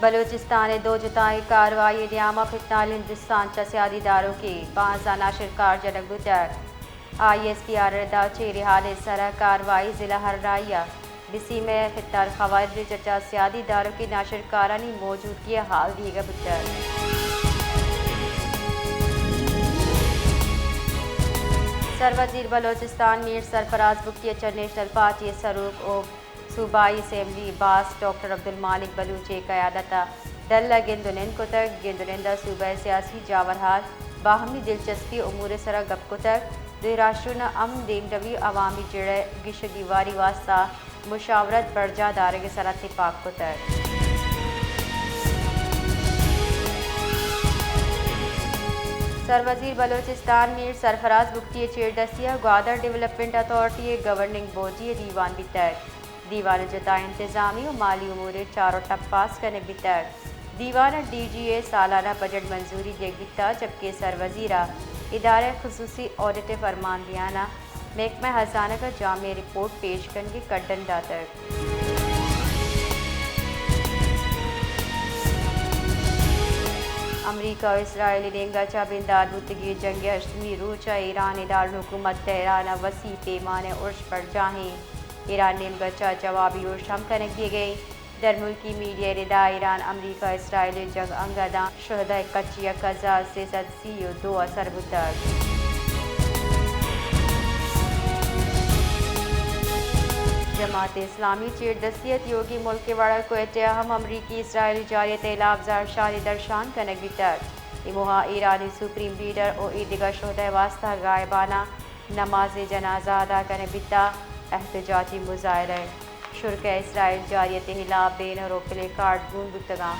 بلوچستان ء دو جتائیں کاروائی ء نیام ء پتنال ہندوستان چہ سیادی داروکے پانزدہ ناشرکار جنگ بوتگ۔ آئی ایس پی آر ء ردا چیری حال ء سرا کاروائی ضلع ہرنائی ء بسیم ء پتنال خوارج ء چچا سیادی داروکے ناشرکارانی موجودگی ء حال دیگ بوتگ۔ سروزیر بلوچستان میر سرفراز بگٹی ء چہ نیشنل پارٹی ء سروک او صوبائی اسمبلی باسک ڈاکٹر عبدالمالک بلوچ ء قیادت ء ڈل ء گند ء نند کتگ۔ گند ء نند ء صوبہ ء سیاسی جاورحال، باہمی دلچسپی امور ء سرا گپ کتگ۔ دوئیں راہشون ء امن، دیمروی، عوامی جیڑہ ء گیش ء گیواری واستہ مشاورت برجاہ دارگ ء سرا تپاک کتگ۔ سروزیر بلوچستان میر سرفراز بگٹی ء چیردستی ء گوادر ڈویلپمنٹ اتھارٹی ء گورننگ باڈی ء دیوان بیتگ۔ دیوان ء جتا انتظامی و مالی امور ء چار و ٹپ پاس کنگ بیتگ۔ دیوان ء ڈی جی ء سالانہ بجٹ منظوری دیگ بیتگ، جبکہ سروزیر ء ادارہ خصوصی آڈٹ ء فرمان دیان ء محکمہ ہزانگ ء جامع رپورٹ پیش کنگ ء کڈن داتگ۔ امریکہ و اسرائیل ء نیمگ ء چہ بندات بوتگیں جنگ ء ہشتمی روچ ء ایران ء دارالحکومت تہران ء وسیع پیمانہ ارش برجاہ انت۔ ایران نیمگ ء چہ جوابی ارش ہم کنگ بیگ ء انت۔ درملکی میڈیا ء ردا ایران امریکہ اسرائیل ء جنگ انگہ داں شہداء کچ یک ہزار سے سد سی و دو ء سر بوتگ۔ جماعت اسلامی چیردستی ء تیوگیں ملک ء وڑا کوئٹہ ء ہم امریکی اسرائیلی جارحیت ء ہلاپ زہرشانی درشان کنگ بیتگ۔ اے موہ ء ایرانی سپریم لیڈر و اے دگہ شہداء واستہ غائبانہ نماز جنازہ ادا کنگ بیتگ۔ احتجاجی مظاہرہ، شرکء اسرائیل جارحیت ہلاپ بینر و پلے کارڈ گون بوتگاں۔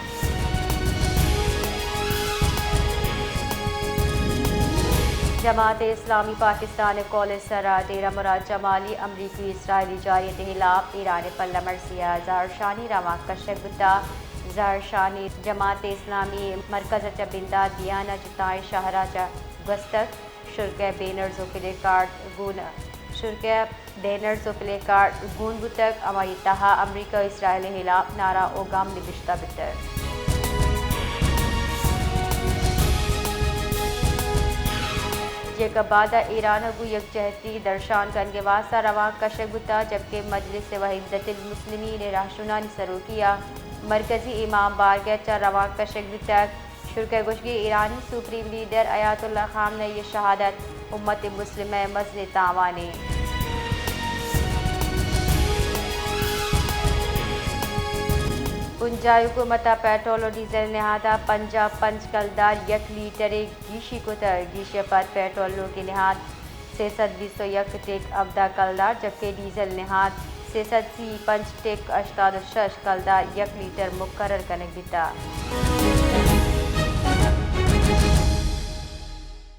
جماعت اسلامی پاکستان کالج سرا ڈیرہ مراد جمالی امریکی اسرائیلی جارحیت ہلاپ ایران پلہ مرزی ء زہرشانی روانک کشگ بوتگ۔ زہرشانی جماعت اسلامی مرکز ء چہ بندات دیان ء جتائیں شہر ء چہ گوستگ۔ شرکء بینرز و پلے کارڈ گون، شرکء بینرز و پلے کارڈ گون بوتگ، ہمائی تہا امریکہ و اسرائیل ہلاپ نعرہ و گام نبشتہ بوتگ۔ جیکب آباد ء ایران ء گوں یکجہتی درشان کنگ ء واستہ روانک کشگ بوتگ، جبکہ مجلس وحدت المسلمین ء رہشونانی سروکی ء مرکزی امام بارگاہ ء چہ روانک کشگ بوتگ۔ شرکء گوشگی ایرانی سپریم لیڈر آیت اللہ خامنہ ای ء شہادت امت مسلمہ ء مزنیں تاوانے۔ بنجاہی حکومت ء پیٹرول و ڈیزل نہاد ء پنجاہ پنچ کلدار یک لیٹرے گیشی کتگ۔ گیشی ء پد پیٹرول نوکیں نہاد سئے سد بیست و یک ٹک ہبدہ کلدار، جبکہ ڈیزل نہاد سئے سد سی پنچ ٹک ہشتاد و شش کلدار یک لیٹر مقرر کنگ بیتگ۔